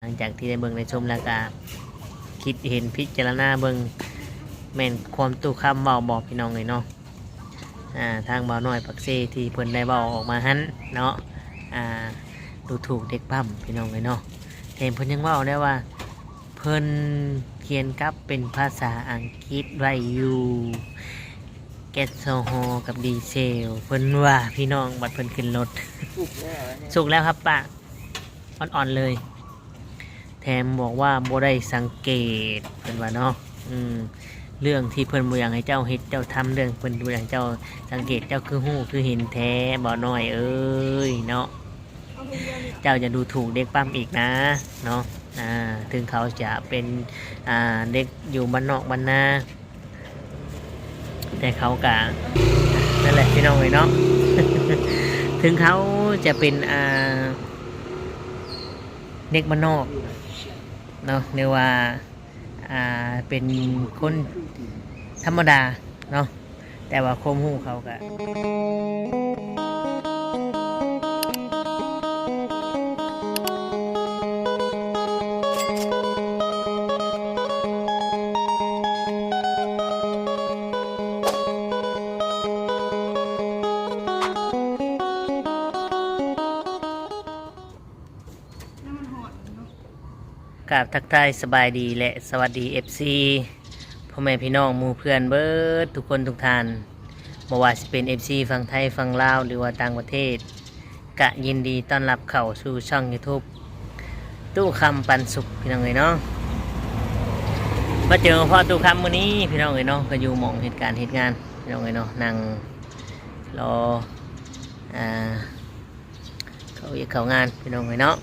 ຫຼັງຈາກທີ່ໄດ້ເບິ່ງໄດ້ຊົມແລ້ວກະຄິດເຫັນພິຈາລະນາເບິ່ງ ແມ່ນຄວາມຕູ້ຄຳເວົ້າບໍ່ ພີ່ນ້ອງເອີຍເນາະ? ອ່າ ທາງບ່າວນ້ອຍປາກເຊທີ່ເພິ່ນໄດ້ເວົ້າອອກມາຫັ້ນເນາະ ອ່າ ດູຖູກເດັກປ້ຳ ພີ່ນ້ອງເອີຍເນາະ. ແຖມເພິ່ນຍັງເວົ້າແລ້ວວ່າ ເພິ່ນຂຽນກັບເປັນພາສາອັງກິດໄວ້ຢູ່ ແກັດໂຊຮໍກັບດີເຊວ ເພິ່ນວ່າ ພີ່ນ້ອງ. ບັດເພິ່ນຂຶ້ນລົດ ສຸກແລ້ວອັນນີ້ ສຸກແລ້ວຄັບປ້າ ອ່ອນໆເລີຍ. ແຖມບອກວ່າບໍ່ໄດ້ສັງເກດ ເພິ່ນວ່າເນາະ. ອືມ ເລື່ອງທີ່ເພິ່ນບໍ່ຢາກໃຫ້ເຈົ້າເຮັດເຈົ້າທຳ ເລື່ອງເພິ່ນບໍ່ຢາກໃຫ້ເຈົ້າສັງເກດ ເຈົ້າຄືຮູ້ຄືເຫັນແທ້ ບ່າວນ້ອຍເອີຍເນາະ. ເຈົ້າຢ່າດູຖູກເດັກປ້ຳອີກນະເນາະ. ອ່າ ເຖິງເຂົາຈະເປັນ ອ່າ ເດັກຢູ່ບ້ານນອກບ້ານນາ ແຕ່ເຂົາກະ ນັ້ນແຫຼະ ພີ່ນ້ອງເອີຍເນາະ. ເຖິງເຂົາຈະເປັນ ອ່າ ເດັກບ້ານນອກເນາະ ຫຼືວ່າ ອ່າ ເປັນຄົນທຳມະດາເນາະ ແຕ່ວ່າຄວາມຮູ້ເຂົາກະ ກາບທັກທາຍສະບາຍດີ ແລະ ສະຫວັດດີ ເອັຟຊີ ພໍ່ແມ່ພີ່ນ້ອງໝູ່ເພື່ອນເບິດທຸກຄົນທຸກທ່ານ ບໍ່ວ່າຊິເປັນ ເອັຟຊີ ຝັ່ງໄທຝັ່ງລາວ ຫຼືວ່າຕ່າງປະເທດ ກະຍິນດີຕ້ອນຮັບເຂົ້າສູ່ຊ່ອງຢູທູບຕູ້ຄຳປັນສຸກ ພີ່ນ້ອງເອີຍເນາະ. ມາເຈີມາພໍ້ຕູ້ຄຳມື້ນີ້ ພີ່ນ້ອງເອີຍເນາະ ກະຢູ່ໝ່ອງເຮັດການເຮັດງານ ພີ່ນ້ອງເອີຍເນາະ ນັ່ງລໍ ອ່າ ເຂົ້າວຽກເຂົ້າງານ ພີ່ນ້ອງເອີຍເນາະ.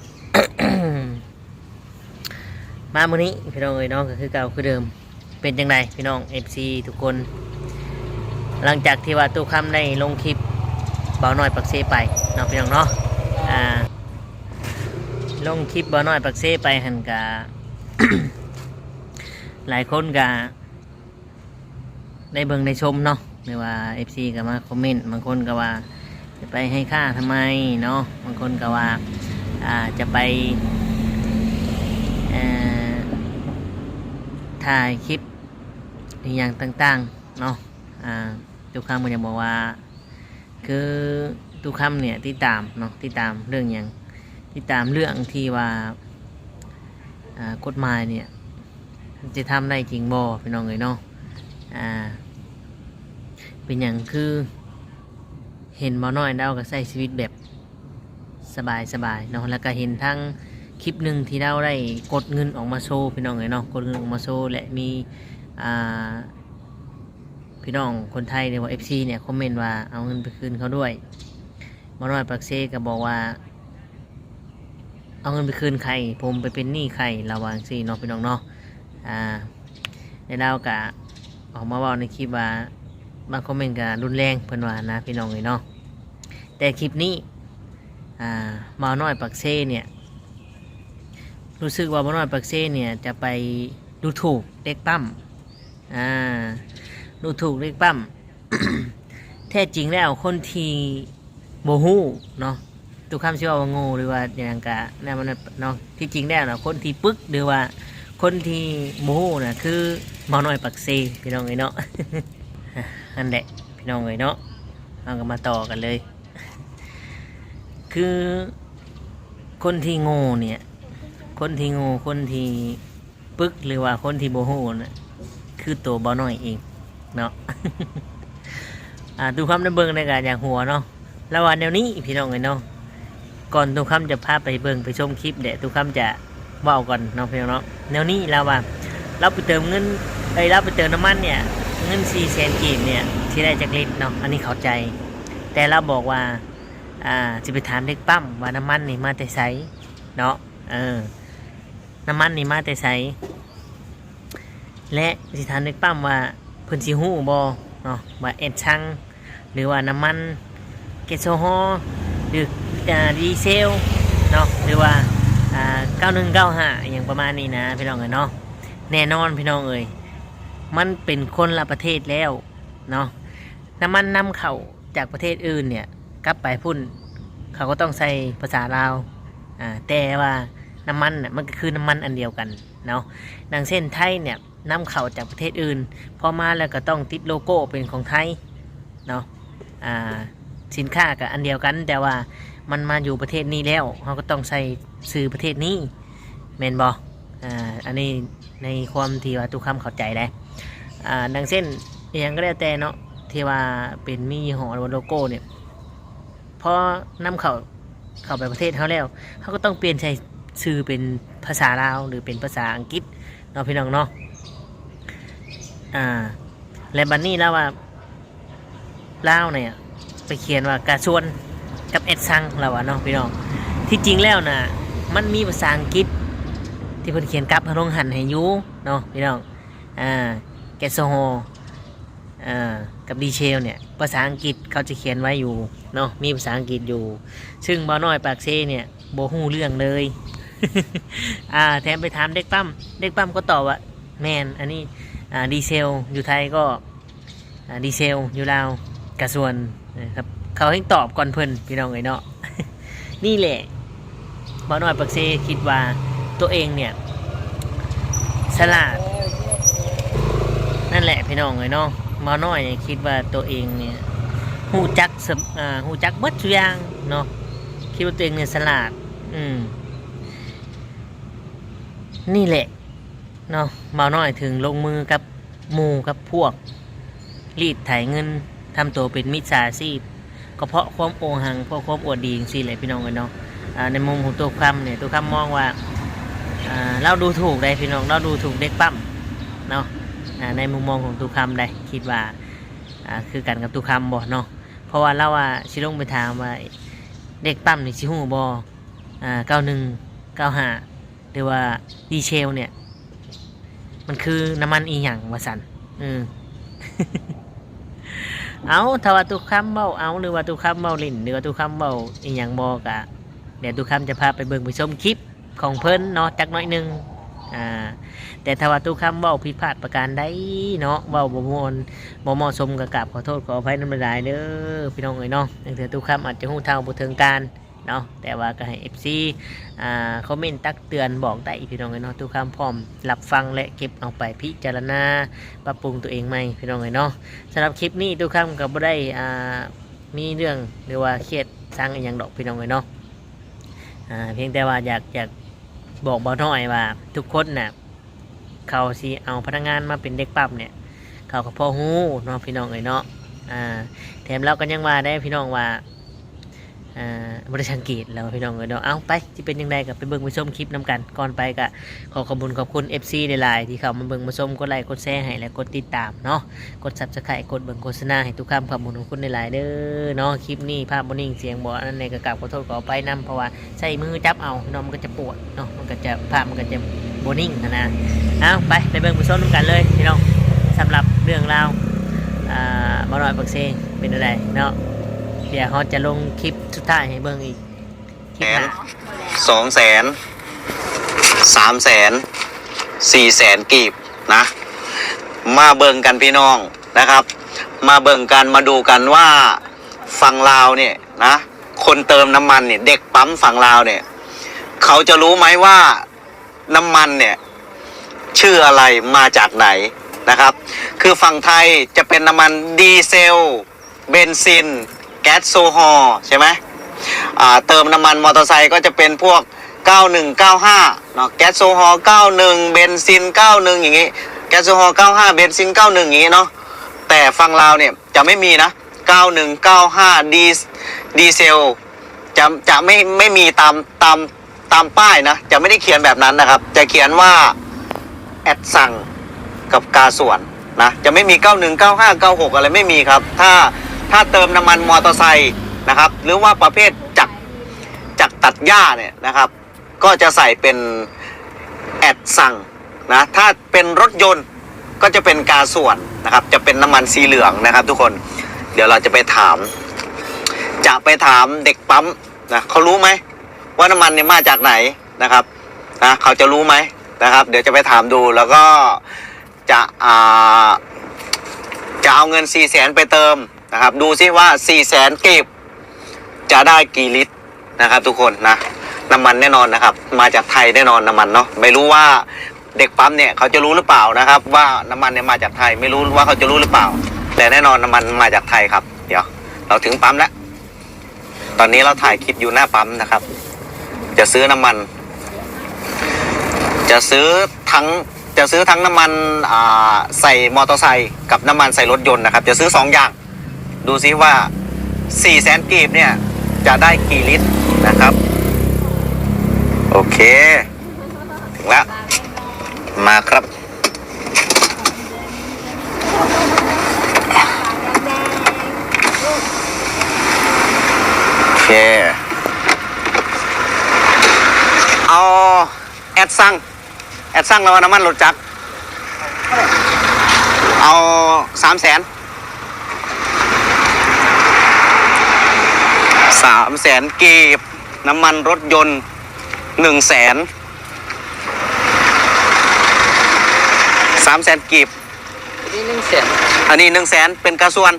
ມາມື້ນີ້ ພີ່ນ້ອງເອີຍເນາະ ກໍຄືເກົ່າຄືເດີມ. ເປັນຈັ່ງໃດພີ່ນ້ອງ ເອັຟຊີ ທຸກຄົນ? ຫຼັງຈາກທີ່ວ່າຕູ້ຄຳໄດ້ລົງຄລິບບ່າວນ້ອຍປາກເຊໄປເນາະ ພີ່ນ້ອງເນາະ ອ່າ ລົງຄລິບບ່າວນ້ອຍປາກເຊໄປຫັ້ນ ກະ ຫຼາຍຄົນກະ ໄດ້ເບິ່ງໄດ້ຊົມເນາະ ຫຼືວ່າ ເອັຟຊີ ກໍມາຄອມເມັນ ບາງຄົນກໍວ່າ ຈະໄປໃຫ້ຂ້າທຳໄມເນາະ ບາງຄົນກໍວ່າ ອ່າ ຈະໄປ ເອີ ຖ່າຍຄລິບອີ່ຫຍັງຕ່າງໆເນາະ. ອ່າ ຕູ້ຄຳກໍຢາກບອກວ່າ ຄືຕູ້ຄຳເນຍຕິດຕາມເນາະ ຕິດຕາມເລື່ອງຫຍັງ? ຕິດຕາມເລື່ອງທີ່ວ່າ ອ່າ ກົດໝາຍເນຍ ມັນຈະທຳໄດ້ຈິງບໍ່ ພີ່ນ້ອງເອີຍເນາະ? ອ່າ ເປັນຫຍັງຄືເຫັນບ່າວນ້ອຍລາວກໍໃຊ້ຊີວິດແບບສະບາຍໆເນາະ ແລ້ວກໍເຫັນທັງຄລິບໜຶ່ງທີ່ລາວໄດ້ກົດເງິນອອກມາໂຊ ພີ່ນ້ອງເອີຍເນາະ ກົດເງິນອອກມາໂຊ ແລະ ມີ ອ່າ ພີ່ນ້ອງຄົນໄທ ຫຼືວ່າ ເອັຟຊີ ເນຍ ຄອມເມັນວ່າ ເອົາເງິນໄປຄືນເຂົາດ້ວຍ. ບ່າວນ້ອຍປາກເຊກໍບອກວ່າ ເອົາເງິນໄປຄືນໃຄ ຜົມໄປເປັນໜີ້ໃຄ ລາວວ່າຈັ່ງຊີ້ເນາະ ພີ່ນ້ອງເນາະ. ອ່າ ແລະ ລາວກະອອກມາເວົ້າໃນຄລິບວ່າ ບາງຄອມເມັນກະຮຸນແຮງ ເພິ່ນວ່ານະ ພີ່ນ້ອງເອີຍເນາະ. ແຕ່ຄລິບນີ້ ອ່າ ບ່າວນ້ອຍປາກເຊເນຍ ຮູ້ສຶກວ່າບ່າວນ້ອຍປາກເຊເນຍ ຈະໄປດູຖູກເດັກປ້ຳ ອ່າ ດູຖູກເດັກປ້ຳ. ແທ້ຈິງແລ້ວຄົນທີ່ບໍ່ຮູ້ເນາະ ຕູ້ຄຳຊິເວົ້າວ່າໂງ່ ຫຼືວ່າຫຍັງກະແນວນັ້ນເນາະ ທີ່ຈິງແລ້ວນະ ຄົນທີ່ປຶກ ຫຼືວ່າຄົນທີ່ບໍ່ຮູ້ນະ ຄືບ່າວນ້ອຍປາກເຊ ພີ່ນ້ອງເອີຍເນາະ. ຫັ້ນແຫຼະ ພີ່ນ້ອງເອີຍເນາະ ເຮົາກໍມາຕໍ່ກັນເລີຍ. ຄືຄົນທີ່ໂງ່ເນຍ ຄົນທີ່ໂງ່ ຄົນທີ່ປຶກ ຫຼືວ່າຄົນທີ່ບໍ່ຮູ້ນະ ຄືໂຕບ່າວນ້ອຍເອງເນາະ. ອ່າ ຕູ້ຄຳໄດ້ເບິ່ງແລ້ວກໍຢາກຫົວເນາະ ລາວວ່າແນວນີ້ ພີ່ນ້ອງເອີຍເນາະ. ກ່ອນຕູ້ຄຳຈະພາໄປເບິ່ງໄປຊົມຄລິບແຫຼະ ຕູ້ຄຳຈະເວົ້າກ່ອນເນາະ ພີ່ນ້ອງເນາະ. ແນວນີ້ລາວວ່າ ລາວໄປເຕີມເງິນ ເອີຍ ລາວໄປເຕີມນ້ຳມັນເນຍ ເງິນສີ່ແສນກີບເນຍ ຊິໄດ້ຈັກລິດເນາະ ອັນນີ້ເຂົ້າໃຈ. ແຕ່ລາວບອກວ່າ ອ່າ ຊິໄປຖາມເດັກປ້ຳວ່ານ້ຳມັນນີ້ມາແຕ່ໃສເນາະ ເອີ ນ້ຳມັນນີ້ມາແຕ່ໃສ ແລະ ຊິຖາມເດັກປ້ຳວ່າເພິ່ນຊິຮູ້ບໍ່ເນາະ ວ່າແອັດຊັງ ຫຼືວ່ານ້ຳມັນແກັດໂຊຮໍ ຫຼື ອ່າ ດີເຊວເນາະ ຫຼືວ່າ ອ່າ ເກົ້າໜຶ່ງເກົ້າຫ້າ ອີ່ຫຍັງປະມານນີ້ນະ ພີ່ນ້ອງເອີຍເນາະ. ແນ່ນອນ ພີ່ນ້ອງເອີຍ ມັນເປັນຄົນລະປະເທດແລ້ວເນາະ ນ້ຳມັນນຳເຂົ້າ ຈາກປະເທດອື່ນເນຍ ກັບໄປພຸ້ນ ເຂົາກໍຕ້ອງໃຊ້ພາສາລາວ ອ່າ ແຕ່ວ່າ ນ້ຳມັນນະ ມັນກໍຄືນ້ຳມັນອັນດຽວກັນເນາະ. ດັ່ງເຊັ່ນ ໄທເນຍ ນຳເຂົ້າຈາກປະເທດອື່ນ ພໍມາແລ້ວກໍຕ້ອງຕິດໂລໂກ້ເປັນຂອງໄທເນາະ. ອ່າ ສິນຄ້າກໍອັນດຽວກັນ ແຕ່ວ່າມັນມາຢູ່ປະເທດນີ້ແລ້ວ ເຮົາກໍຕ້ອງໃສ່ຊື່ປະເທດນີ້ ແມ່ນບໍ່? ອ່າ ອັນນີ້ໃນຄວາມທີ່ວ່າຕຸຄຳເຂົ້າໃຈໄດ໋. ອ່າ ດັ່ງເຊັ່ນ ອີ່ຫຍັງກໍແລ້ວແຕ່ເນາະ ທີ່ວ່າເປັນມີຍີ່ຫໍ້ ຫຼືວ່າໂລໂກ້ເນຍ ພໍນຳເຂົ້າ ເຂົ້າໄປປະເທດເຮົາແລ້ວ ເຮົາກໍຕ້ອງປ່ຽນໃສ່ຊື່ເປັນພາສາລາວ ຫຼືເປັນພາສາອັງກິດເນາະ ພີ່ນ້ອງເນາະ. ອ່າ ແລະບັດນີ້ລາວວ່າ ລາວເນຍໄປຂຽນວ່າກາຊວນກັບແອັດຊັງ ລາວວ່າເນາະ ພີ່ນ້ອງ. ທີ່ຈິງແລ້ວນະ ມັນມີພາສາອັງກິດທີ່ເພິ່ນຂຽນກັບເຮົາລົງຫັ້ນໃຫ້ຢູ່ເນາະ ພີ່ນ້ອງ. ອ່າ ແກັດໂຊຮໍ ອ່າ ກັບດີເຊວເນຍ ພາສາອັງກິດເຂົາຈະຂຽນໄວ້ຢູ່ເນາະ ມີພາສາອັງກິດຢູ່ ຊຶ່ງບ່າວນ້ອຍປາກເຊເນຍບໍ່ຮູ້ເລື່ອງເລີຍ. ອ່າ ແຖມໄປຖາມເດັກປ້ຳ ເດັກປ້ຳກໍຕອບວ່າ ແມ່ນ ອັນນີ້ ອ່າ ດີເຊວ ຢູ່ໄທກໍ ອ່າ ດີເຊວ ຢູ່ລາວ ກາຊວນ ເອີ ຄັບ ເຂົາແຮ່ງຕອບກ່ອນເພິ່ນ ພີ່ນ້ອງເອີຍເນາະ. ນີ້ແຫຼະ ບ່າວນ້ອຍປາກເຊຄິດວ່າຕົວເອງເນຍສະຫຼາດ ນັ້ນແຫຼະ ພີ່ນ້ອງເອີຍເນາະ. ບ່າວນ້ອຍນີ້ຄິດວ່າຕົວເອງເນຍຮູ້ຈັກສະ ອ່າ ຮູ້ຈັກເບິດທຸກຢ່າງເນາະ ຄິດວ່າຕົວເອງເນຍສະຫຼາດ. ອືມ ນີ້ແຫຼະ ເນາະ ບ່າວນ້ອຍເຖິງລົງມືກັບໝູ່ກັບພວກ ລີດໄຖເງິນ ທຳຕົວເປັນມິດສາຊີບ ກໍເພາະຄວາມໂອຫັງ ເພາະຄວາມອວດດີຈັ່ງຊີ້ແຫຼະ ພີ່ນ້ອງເອີຍເນາະ. ອ່າ ໃນມຸມຂອງຕຸຄຳນີ້ ຕຸຄຳມອງວ່າ ອ່າ ລາວດູຖູກໄດ໋ ພີ່ນ້ອງ ລາວດູຖູກເດັກປ້ຳເນາະ. ອ່າ ໃນມຸມມອງຂອງຕຸຄຳໄດ໋ ຄິດວ່າ ອ່າ ຄືກັນກັບຕຸຄຳບໍ່ເນາະ ເພາະວ່າລາວວ່າຊິລົງໄປຖາມວ່າ ເດັກປ້ຳນີ້ຊິຮູ້ບໍ່ ອ່າ ເກົ້າໜຶ່ງເກົ້າຫ້າ ຫຼືວ່າດີເຊວເນຍ ມັນຄືນ້ຳມັນອີ່ຫຍັງວ່າຊັ້ນ. ເອີ ເອົາ ຖ້າວ່າຕຸຄຳເວົ້າເອົາ ຫຼືວ່າຕຸຄຳເວົ້າຫຼິ້ນ ຫຼືວ່າຕຸຄຳເວົ້າອີ່ຫຍັງບໍ່ ກະດຽວຕຸຄຳຈະພາໄປເບິ່ງໄປຊົມຄລິບຂອງເພິ່ນເນາະ ຈັກໜ້ອຍໜຶ່ງ. ອ່າ ແຕ່ຖ້າວ່າຕຸຄຳເວົ້າຜິດພາດປະການໃດເນາະ ເວົ້າບໍ່ມ່ວນ ບໍ່ເໝາະສົມ ກໍກາບຂໍໂທດຂໍອະໄພນຳຫຼາຍໆເດີ ພີ່ນ້ອງເອີຍເນາະ. ລາງເທື່ອຕຸຄຳອາດຈະຮູ້ເທົ່າບໍ່ເຖິງການ ເນາະ ແຕ່ວ່າກໍໃຫ້ເອັຟຊີ ອ່າ ຄອມເມັນຕັກເຕືອນບອກໄດ້ ພີ່ນ້ອງເອີຍເນາະ. ຕຸຄຳພ້ອມຮັບຟັງ ແລະ ເກັບເອົາໄປພິຈາລະນາປັບປຸງຕົວເອງໃໝ່ ພີ່ນ້ອງເອີຍເນາະ. ສຳລັບຄລິບນີ້ ຕຸຄຳກໍບໍ່ໄດ້ ອ່າ ມີເລື່ອງ ຫຼືວ່າຄຽດຊັງອີ່ຫຍັງດອກ ພີ່ນ້ອງເອີຍເນາະ. ອ່າ ພຽງແຕ່ວ່າຢາກ ຢາກບອກບ່າວນ້ອຍວ່າ ທຸກຄົນນະ ເຂົາຊິເອົາພະນັກງານມາເປັນເດັກປ້ຳເນຍ ເຂົາກໍພໍຮູ້ເນາະ ພີ່ນ້ອງເອີຍເນາະ. ອ່າ ແຖມລາວກໍຍັງວ່າໄດ້ ພີ່ນ້ອງວ່າ ອ່າ ບໍ່ໄດ້ສັງເກດລາວ ພີ່ນ້ອງເອີຍເນາະ. ເອົາ ໄປ ຊິເປັນຈັ່ງໃດກໍໄປເບິ່ງໄປຊົມຄລິບນຳກັນ. ກ່ອນໄປກໍຂໍຂອບຄຸນຂອບຄຸນເອັຟຊີຫຼາຍໆ ທີ່ເຂົ້າມາເບິ່ງມາຊົມ ກົດໄລກົດແຊໃຫ້ ແລະ ກົດຕິດຕາມເນາະ ກົດຊັບສະໄຄ ກົດເບິ່ງໂຄສະນາໃຫ້ຕຸຄຳ ຂອບຄຸນຂອບຄຸນຫຼາຍໆເດີເນາະ. ຄລິບນີ້ພາບບໍ່ນິ່ງ ສຽງບໍ່ອັນນັ້ນແດ່ ກໍກາບຂໍໂທດຂໍອະໄພນຳ ເພາະວ່າ ໃຊ້ມືຈັບເອົາເນາະ ມັນກໍຈະປວດເນາະ ມັນກໍຈະ ພາບມັນກໍຈະບໍ່ນິ່ງຫັ້ນນະ. ເອົາ ໄປ ໄປເບິ່ງໄປຊົມນຳກັນເລີຍ ພີ່ນ້ອງ. ສຳລັບເລື່ອງລາວ ອ່າ ບ່າວນ້ອຍປາກເຊເປັນແນວໃດເນາະ ດຽວເຮົາຈະລົງຄລິບສຸດທ້າຍໃຫ້ເບິ່ງອີກ ຄລິບໜ້າ. ສອງແສນ ສາມແສນ ສີ່ແສນກີບນະ ມາເບິ່ງກັນ ພີ່ນ້ອງ ນະຄັບ ມາເບິ່ງກັນ ມາດູກັນວ່າຝັ່ງລາວເນຍນະ ຄົນເຕີມນ້ຳມັນເນຍ ເດັກປ້ຳຝັ່ງລາວເນຍ ເຂົາຈະຮູ້ໄໝວ່ານ້ຳມັນເນຍຊື່ອະໄລ ມາຈາກໃດນະຄັບ. ຄືຝັ່ງໄທຈະເປັນນ້ຳມັນດີເຊວ ເບັນຊິນ ແກັສໂຊຮໍ ໃຊ່ໄໝ? ອ່າ ເຕີມນ້ຳມັນມໍເຕີໄຊກໍຈະເປັນພວກເກົ້າໜຶ່ງເກົ້າຫ້າເນາະ ແກັສໂຊຮໍເກົ້າໜຶ່ງ ເບັນຊິນເກົ້າໜຶ່ງຢ່າງນີ້ ແກັສໂຊຮໍເກົ້າຫ້າ ເບັນຊິນເກົ້າໜຶ່ງຢ່າງນີ້ເນາະ. ແຕ່ຝັ່ງລາວເນຍຈະໄມ່ມີນະ ເກົ້າໜຶ່ງເກົ້າຫ້າ ດີ ດີເຊວ ຈະ ຈະໄມ່ ໄມ່ມີຕາມ ຕາມ ຕາມປ້າຍນະ ຈະໄມ່ໄດ້ຂຽນແບບນັ້ນນະຄັບ ຈະຂຽນວ່າແອັດຊັງກັບກາຊວນນະ ຈະໄມ່ມີເກົ້າໜຶ່ງເກົ້າຫ້າເກົ້າຫົກອະໄລ ໄມ່ມີຄັບ. ຖ້າ ຖ້າເຕີມນ້ຳມັນມໍເຕີໄຊນະຄັບ ຫຼືວ່າປະເພດຈັກ ຈັກຕັດຫຍ້າເນຍນະຄັບ ກໍຈະໃສ່ເປັນແອັດຊັງນະ ຖ້າເປັນລົດຍົນກໍຈະເປັນກາຊວນນະຄັບ ຈະເປັນນ້ຳມັນສີເຫຼືອງນະຄັບທຸກຄົນ. ດຽວເຮົາຈະໄປຖາມ ຈະໄປຖາມເດັກປ້ຳນະ ເຂົາຮູ້ໄໝວ່ານ້ຳມັນນີ້ມາຈາກໃດນະຄັບ ນະ ເຂົາຈະຮູ້ໄໝນະຄັບ. ດຽວຈະໄປຖາມດູ ແລ້ວກໍຈະ ອ່າ ຈະເອົາເງິນສີ່ແສນໄປເຕີມນະຄັບ ດູຊິວ່າສີ່ແສນກີບຈະໄດ້ກີ່ລິດ ນະຄັບທຸກຄົນນະ. ນ້ຳມັນແນ່ນອນນະຄັບ ມາຈາກໄທແນ່ນອນນ້ຳມັນເນາະ. ໄມ່ຮູ້ວ່າເດັກປ້ຳເນ່ຍເຂົາຈະຮູ້ຫຼືເປົ່ານະຄັບ ວ່ານ້ຳມັນເນ່ຍມາຈາກໄທ ໄມ່ຮູ້ວ່າເຂົາຈະຮູ້ຫຼືເປົ່າ ແຕ່ແນ່ນອນນ້ຳມັນມາຈາກໄທຄັບ. ດຽວເຮົາເຖິງປ້ຳແລ້ວ ຕອນນີ້ເຮົາຖ່າຍຄລິບຢູ່ໜ້າປ້ຳນະຄັບ. ຈະຊື້ນ້ຳມັນ ຈະຊື້ທັງ ຈະຊື້ທັງນ້ຳມັນ ອ່າ ໃສ່ມໍເຕີໄຊກັບນ້ຳມັນໃສ່ລົດຍົນນະຄັບ ຈະຊື້ສອງຢ່າງ. ດູຊິວ່າສີ່ແສນກີບເນ່ຍຈະໄດ້ກີ່ລິດນະຄັບ. ໂອເຄ ເຖິງແລ້ວ ມາຄັບ. ໂອເຄ ເອົາແອັດຊັງ ແອັດຊັງ ແລ້ວວ່ານ້ຳມັນລົດຈັກ ເອົາສາມແສນ ສາມແສນກີບ ນ້ຳມັນລົດຍົນໜຶ່ງແສນ ສາມແສນກີບ. ອັນນີ້ໜຶ່ງແສນ ອັນນີ້ໜຶ່ງແສນ ເປັນກາສ່ວນ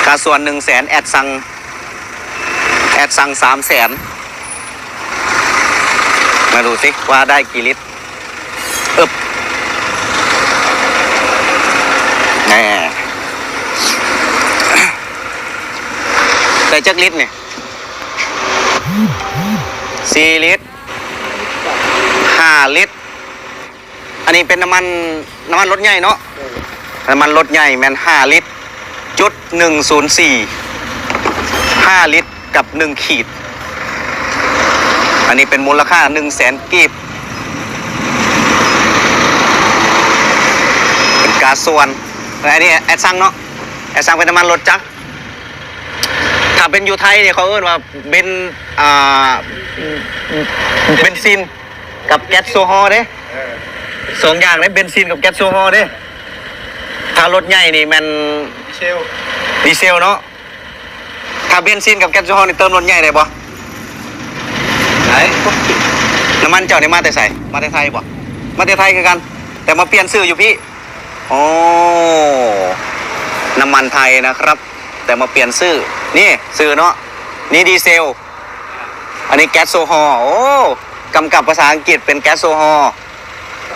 ກາສ່ວນໜຶ່ງແສນ ແອັດຊັງ ແອັດຊັງສາມແສນ. ມາດູຊິວ່າໄດ້ກີ່ລິດ. ອຶບ ແນ່ ໄດ້ຈັກລິດນີ້? ສີ່ລິດ ຫ້າລິດ. ອັນນີ້ເປັນນ້ຳມັນ ນ້ຳມັນລົດໃຫຍ່ເນາະ. ເອີ ນ້ຳມັນລົດໃຫຍ່ແມ່ນຫ້າລິດຈຸດໜຶ່ງສູນສີ່ ຫ້າລິດກັບໜຶ່ງຂີດ. ອັນນີ້ເປັນມູນລະຄ່າໜຶ່ງແສນກີບ ເປັນກາສ່ວນ. ແລະ ອັນນີ້ແອັດຊັງເນາະ ແອັດຊັງເປັນນ້ຳມັນລົດຈັກ. ຖ້າເປັນຢູ່ໄທນີ້ເຂົາເອີ້ນວ່າເບັນ ອ່າ ເບັນຊິນ ກັບແກັດໂຊຮໍເດ້. ເອີ ສອງຢ່າງເດ້ ເບັນຊິນກັບແກັດໂຊຮໍເດ້. ຖ້າລົດໃຫຍ່ນີ້ແມ່ນດີເຊວ ດີເຊວເນາະ. ຖ້າເບັນຊິນກັບແກັດໂຊຮໍນີ້ເຕີມລົດໃຫຍ່ໄດ້ບໍ່? ໄດ້. ນ້ຳມັນເຈົ້ານີ້ມາແຕ່ໃສ? ມາແຕ່ໄທບໍ່? ມາແຕ່ໄທຄືກັນ ແຕ່ມາປ່ຽນຊື່ຢູ່ພີ້. ໂອ້ ນ້ຳມັນໄທນະຄັບ ແຕ່ມາປ່ຽນຊື່. ນີ້ຊື່ເນາະ ນີ້ດີເຊວ ອັນນີ້ແກັດໂຊຮໍ. ໂອ້ ກຳກັບພາສາອັງກິດເປັນແກັດໂຊຮໍ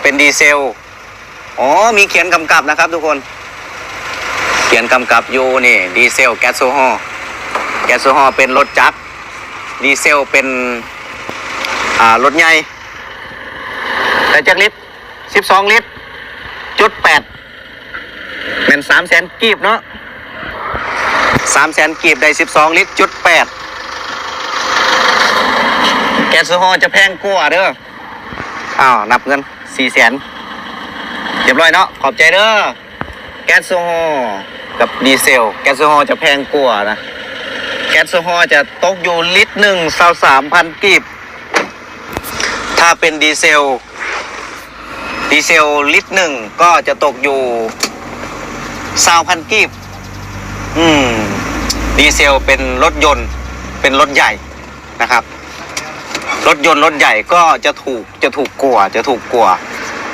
ເປັນດີເຊວ. ອໍ ມີຂຽນກຳກັບນະຄັບທຸກຄົນ ຂຽນກຳກັບຢູ່ນີ້ ດີເຊວ ແກັດໂຊຮໍ. ແກັດໂຊຮໍເປັນລົດຈັກ ດີເຊວເປັນ ອ່າ ລົດໃຫຍ່. ໄດ້ຈັກລິດ? ສິບສອງລິດຈຸດແປດ ແມ່ນສາມແສນກີບເນາະ. ສາມແສນກີບໄດ້ສິບສອງລິດຈຸດແປດ. ແກັດໂຊຮໍຈະແພງກວ່າເດີ. ອ້າວ ນັບເງິນ ສີ່ແສນ ຮຽບຮ້ອຍເນາະ. ຂອບໃຈເດີ. ແກັດໂຊຮໍກັບດີເຊວ ແກັດໂຊຮໍຈະແພງກວ່ານະ. ແກັດໂຊຮໍຈະຕົກຢູ່ລິດໜຶ່ງຊາວສາມພັນກີບ. ຖ້າເປັນດີເຊວ ດີເຊວລິດໜຶ່ງກໍຈະຕົກຢູ່ຊາວພັນກີບ. ອືມ ດີເຊວເປັນລົດຍົນ ເປັນລົດໃຫຍ່ນະຄັບ. ລົດຍົນລົດໃຫຍ່ກໍຈະຖືກ ຈະຖືກກວ່າ ຈະຖືກກວ່າ.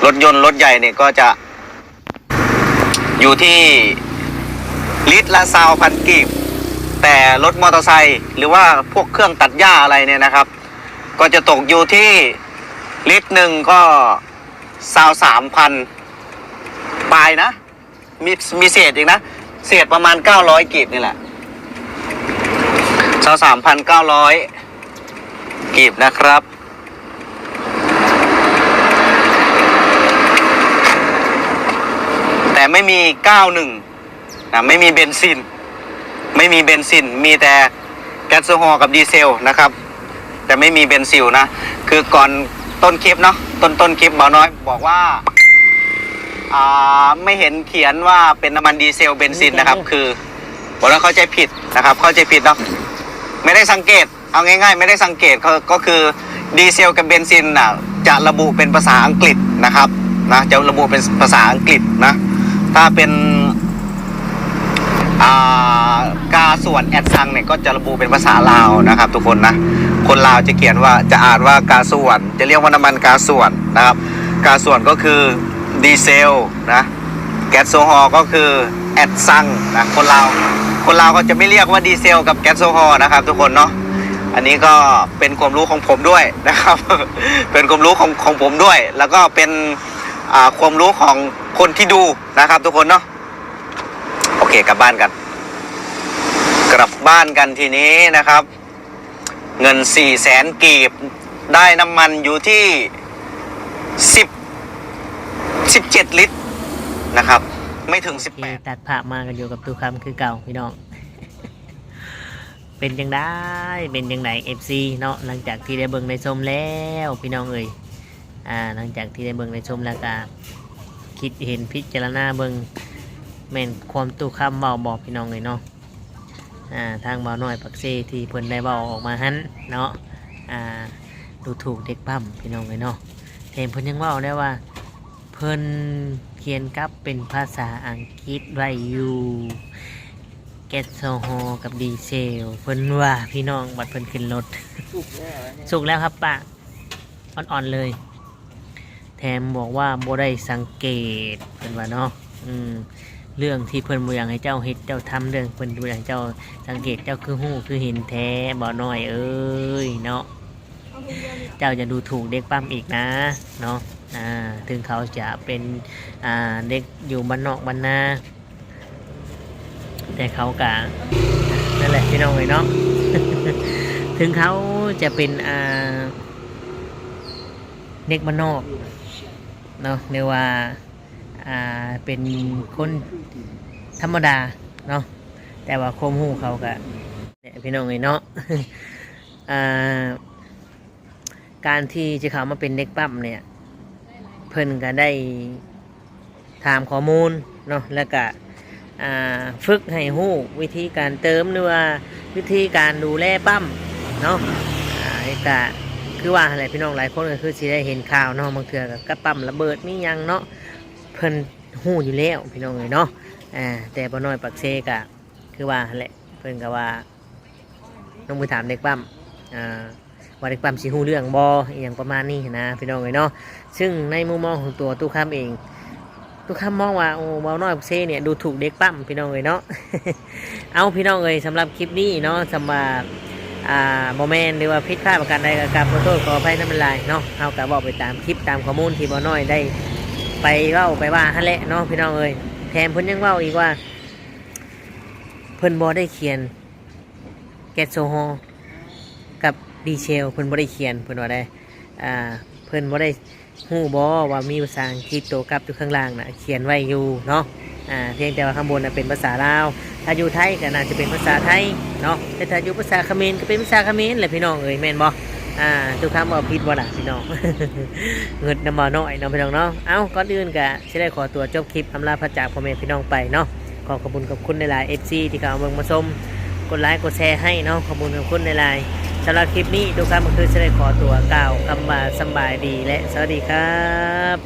ລົດຍົນລົດໃຫຍ່ນີ້ກໍຈະຢູ່ທີ່ລິດລະຊາວພັນກີບ. ແຕ່ລົດມໍເຕີໄຊ ຫຼືວ່າພວກເຄື່ອງຕັດຫຍ້າອະໄລເນຍນະຄັບ ກໍຈະຕົກຢູ່ທີ່ລິດໜຶ່ງກໍຊາວສາມພັນປາຍນະ. ມີ ມີເສດອີກນະ ເສດປະມານເກົ້າຮ້ອຍກີບນີ້ແຫຼະ ຊາວສາມພັນເກົ້າຮ້ອຍກີບນະຄັບ. ແຕ່ໄມ່ມີເກົ້າໜຶ່ງນະ ໄມ່ມີເບັນຊິນ ໄມ່ມີເບັນຊິນ ມີແຕ່ແກັດໂຊຮໍກັບດີເຊວນະຄັບ. ຈະໄມ່ມີເບັນຊິນນະ. ຄືກ່ອນຕົ້ນຄລິບເນາະ ຕົ້ນ ຕົ້ນຄລິບບ່າວນ້ອຍບອກວ່າ ອ່າ ໄມ່ເຫັນຂຽນວ່າເປັນນ້ຳມັນດີເຊວເບັນຊິນນະຄັບ. ຄືບ່າວນ້ອຍເຂົ້າໃຈຜິດນະຄັບ ເຂົ້າໃຈຜິດເນາະ ໄມ່ໄດ້ສັງເກດ. ເອົາງ່າຍໆ ໄມ່ໄດ້ສັງເກດ ກໍ ກໍຄືດີເຊວກັບເບັນຊິນນະ ຈະລະບຸເປັນພາສາອັງກິດນະຄັບນະ ຈະລະບຸເປັນພາສາອັງກິດນະ. ຖ້າເປັນ ອ່າ ກາສ່ວນແອັດຊັງນີ້ ກໍຈະລະບຸເປັນພາສາລາວນະຄັບທຸກຄົນນະ. ຄົນລາວຈະຂຽນວ່າ ຈະອ່ານວ່າກາສ່ວນ ຈະລຽກວ່ານ້ຳມັນກາສ່ວນນະຄັບ. ກາສ່ວນກໍຄືດີເຊວນະ ແກັດໂຊຮໍກໍຄືແອັດຊັງນະ ຄົນລາວ คนลาวเขาจะไม่เรียกว่าดีเซลกับแก๊สโซฮอล์นะครับทุกคนเนาะ อันนี้ก็เป็นความรู้ของผมด้วยนะครับ เป็นความรู้ของ ของผมด้วย แล้วก็เป็น อ่า ความรู้ของคนที่ดูนะครับทุกคนเนาะ โอเค กลับบ้านกัน กลับบ้านกันทีนี้นะครับ เงินสี่แสนกีบ ได้น้ำมันอยู่ที่สิบ สิบเจ็ดลิตรนะครับ ไม่ถึง โอเค สิบแปด ตัดภาพมากันอยู่กับตู้คำคือเก่าพี่น้อง เป็นจั่งใด เป็นจั่งใด เอฟซี เนาะ หลังจากที่ได้เบิ่งได้ชมแล้วพี่น้องเอ้ย อ่า หลังจากที่ได้เบิ่งได้ชมแล้วก็คิดเห็นพิจารณาเบิ่ง แม่นความตู้คำเว้าบ่พี่น้องเอ้ยเนาะ อ่า ทางบ่าวน้อยปากเซที่เพิ่นได้เว้าออกมาหั้นเนาะ อ่า ดูถูกเด็กปั๊มพี่น้องเอ้ยเนาะ แถมเพิ่นยังเว้าได้ว่า เพิ่นเขียนกลับเป็นภาษาอังกฤษไว้อยู่ แก๊สโซฮอล์กับดีเซล เพิ่นว่าพี่น้อง บัดเพิ่นขึ้นรถ สุกแล้วครับป้า อ่อนๆเลย แถมบอกว่าบ่ได้สังเกต เพิ่นว่าเนาะ อืม เรื่องที่เพิ่นบ่อยากให้เจ้าเฮ็ดเจ้าทำ เรื่องเพิ่นบ่อยากให้เจ้าสังเกต เจ้าคือฮู้คือเห็นแท้ บ่าวน้อยเอ้ยเนาะ เจ้าอย่าดูถูกเด็กปั๊มอีกนะเนาะ อ่า ถึงเขาจะเป็น อ่า เด็กอยู่บ้านนอกบ้านนา แต่เขาก็ นั่นแหละพี่น้องเอ้ยเนาะ ถึงเขาจะเป็น อ่า เด็กบ้านนอกเนาะ หรือว่า อ่า เป็นคนธรรมดาเนาะ แต่ว่าความรู้เขาก็ พี่น้องเอ้ยเนาะ อ่า การที่จะเข้ามาเป็นเด็กปั๊มเนี่ย เพิ่นก็ได้ถามข้อมูลเนาะ แล้วก็ อ่า ฝึกให้รู้วิธีการเติม หรือว่าวิธีการดูแลปั๊มเนาะ อ่า ก็คือว่าหั่นแหละพี่น้อง หลายคนก็คือสิได้เห็นข่าวเนาะ บางเทื่อก็ปั๊มระเบิดมีหยังเนาะ เพิ่นรู้อยู่แล้วพี่น้องเอ้ยเนาะ อ่า แต่บ่าวน้อยปากเซก็คือว่าหั่นแหละ เพิ่นก็ว่า ลงไปถามเด็กปั๊ม อ่า ว่าเด็กปั๊มสิรู้เรื่องบ่ อีหยังประมาณนี้หั้นนะพี่น้องเอ้ยเนาะ ซึ่งในมุมมองของตัวตู้คำเอง ตู้คำมองว่า โอ้ บ่าวน้อยปากเซเนี่ยดูถูกเด็กปั๊มพี่น้องเอ้ยเนาะ เอาพี่น้องเอ้ย สำหรับคลิปนี้เนาะ สำหรับ อ่า บ่แม่น หรือว่าผิดพลาดประการใดก็กราบขอโทษขออภัยนำหลายๆเนาะ เฮาก็เว้าไปตามคลิปตามข้อมูลที่บ่าวน้อยได้ไปเว้าไปว่าหั่นแหละเนาะพี่น้องเอ้ย แถมเพิ่นยังเว้าอีกว่า เพิ่นบ่ได้เขียน แก๊สโซฮอล์กับดีเซล เพิ่นบ่ได้เขียน เพิ่นว่าได้ อ่า เพิ่นบ่ได้ฮู้บ่ว่ามีภาษาอังกฤษโตกลับอยู่ข้างล่างน่ะ เขียนไว้อยู่เนาะ อ่า เพียงแต่ว่าข้างบนน่ะเป็นภาษาลาว ถ้าอยู่ไทยก็น่าจะเป็นภาษาไทยเนาะ แต่ถ้าอยู่ภาษาเขมรก็เป็นภาษาเขมรแหละพี่น้องเอ้ย แม่นบ่ อ่า ตู้คำเว้าผิดบ่ล่ะพี่น้อง งึดนำบ่าวน้อยเนาะพี่น้องเนาะ เอ้า ก่อนอื่นก็ สิได้ขอตัวจบคลิปอำลาพระจากพ่อแม่พี่น้องไปเนาะ ขอขอบคุณขอบคุณหลายๆ เอฟซี ที่เข้ามาเบิ่งมาชม กดไลก์กดแชร์ให้เนาะ ขอบคุณขอบคุณหลายๆ สำหรับคลิปนี้ตู้คำก็คือสิได้ขอตัวกล่าวคำว่าสำบายดีและสวัสดีครับ